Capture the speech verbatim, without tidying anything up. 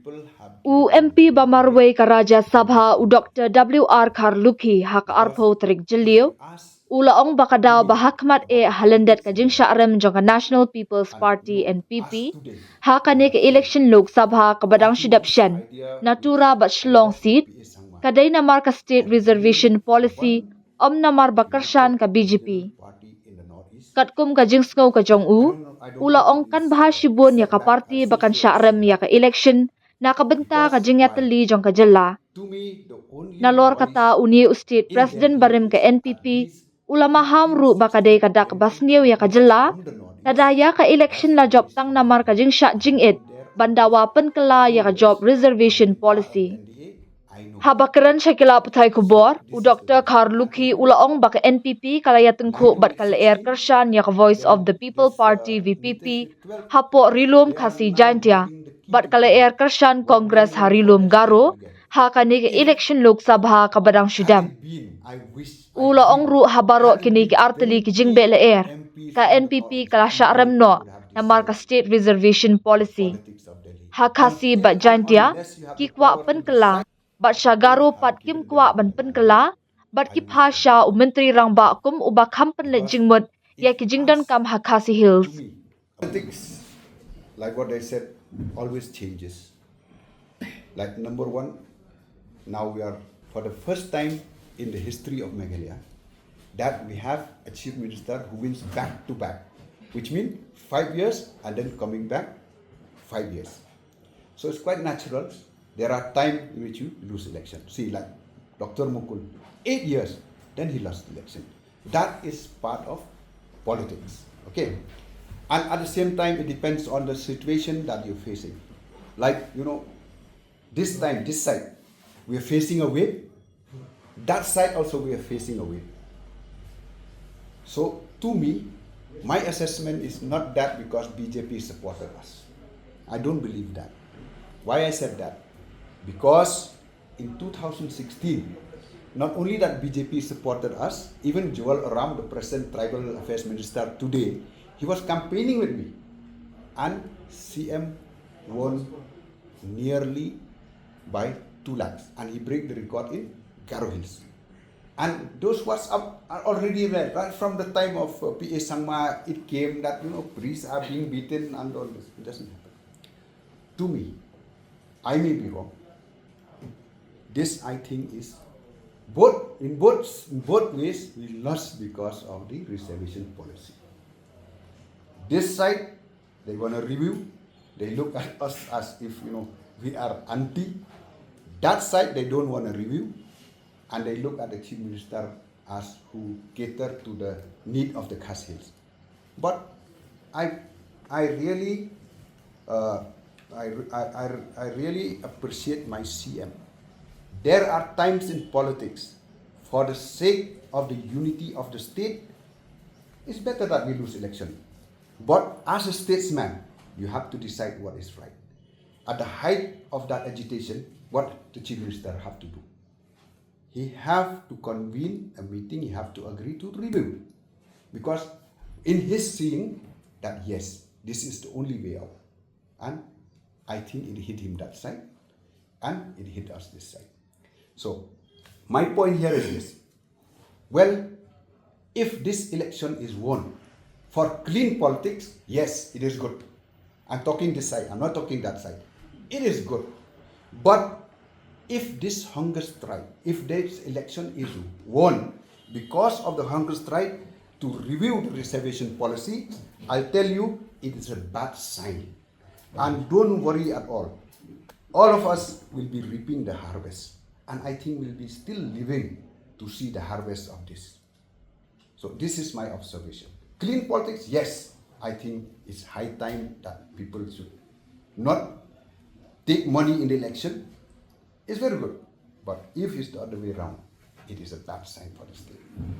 U M P ba marwei ka Rajya Sabha, u Doctor W R Kharlukhi, ha ka arphew tarik Jylliew, u la ong ba ka daw ba hakhmat eh ha lyndet ka jingshah rem jong ka National People's Party, N P P, ha kane ka election Lok Sabha kaba dang shu dep shen na Tura bad Shillong seat, ka dei namar ka State Reservation Policy, ym namar ba kyrshan ka B J P. Katkum ka jingsngew ka jong u, u la ong kan bha shibun ïa ka party ba kan shah rem ïa ka election na ka bynta ka jingïatylli jong ka jylla. Nalor kata, une u State President barim ka N P P u la maham ruh ba ka dei ka dak ba sniew ïa ka jylla, lada ïa ka election la jop tang namar ka jingshah jingit ban dawa pynkylla ïa ka job reservation policy. Haba kren sha ki lad pathai khubor, u Doctor Kharlukhi u la ong ba ka N P P ka la ïatyngkhuh bad ka lyer kyrshan ïa ka Voice of the People Party, V P P, hapoh Ri-lum Khasi Jaintia, bad ka lyer kyrshan Congress ha Ri-lum Garo ha kane ka election Lok Sabha kaba dang shu dep. U la ong ruh ha baroh kine ki artylli ki jingbeh lyer, ka N P P ka la shah rem noh namar ka State Reservation Policy. Ha Khasi bad Jaintia ki kwah pynkylla, bad sha Garo pat kim kwah ban pynkylla, bad ki phah sha u Myntri Rangbah kum uba kham pynleit jingmut ïa ki jingdonkam ha Khasi Hills. Politics, like what I said, always changes. Like number one, now we are, for the first time in the history of Meghalaya, that we have a chief minister who wins back to back, which means five years and then coming back five years. So it's quite natural. There are times in which you lose election. See, like Doctor Mukul, eight years, then he lost election. That is part of politics. Okay. And at the same time, it depends on the situation that you're facing. Like, you know, this time, this side, we are facing a wave. That side also, we are facing a wave. So, to me, my assessment is not that because B J P supported us. I don't believe that. Why I said that? Because in two thousand sixteen, not only that B J P supported us, even Jual Oram, the present tribal affairs minister today, he was campaigning with me. And C M won nearly by two lakhs. And he break the record in Garo Hills. And those WhatsApp are already there. Right from the time of uh, P A Sangma, it came that, you know, priests are being beaten and all this. It doesn't happen. To me, I may be wrong. This, I think, is both in both in both ways we lost because of the reservation policy. This side, they want to review. They look at us as if, you know, we are anti. That side, they don't want to review, and they look at the chief minister as who cater to the need of the Khas Hills. But I, I really, uh, I, I, I, I really appreciate my C M. There are times in politics, for the sake of the unity of the state, it's better that we lose election. But as a statesman, you have to decide what is right. At the height of that agitation, what the chief minister have to do? He have to convene a meeting, he have to agree to review. Because in his seeing that, yes, this is the only way out. And I think it hit him that side, and it hit us this side. So, my point here is this. Well, if this election is won for clean politics, yes, it is good. I'm talking this side, I'm not talking that side. It is good. But if this hunger strike, if this election is won because of the hunger strike to review the reservation policy, I'll tell you, it is a bad sign. And don't worry at all. All of us will be reaping the harvest. And I think we'll be still living to see the harvest of this. So this is my observation. Clean politics, yes. I think it's high time that people should not take money in the election. It's very good. But if it's the other way around, it is a bad sign for the state.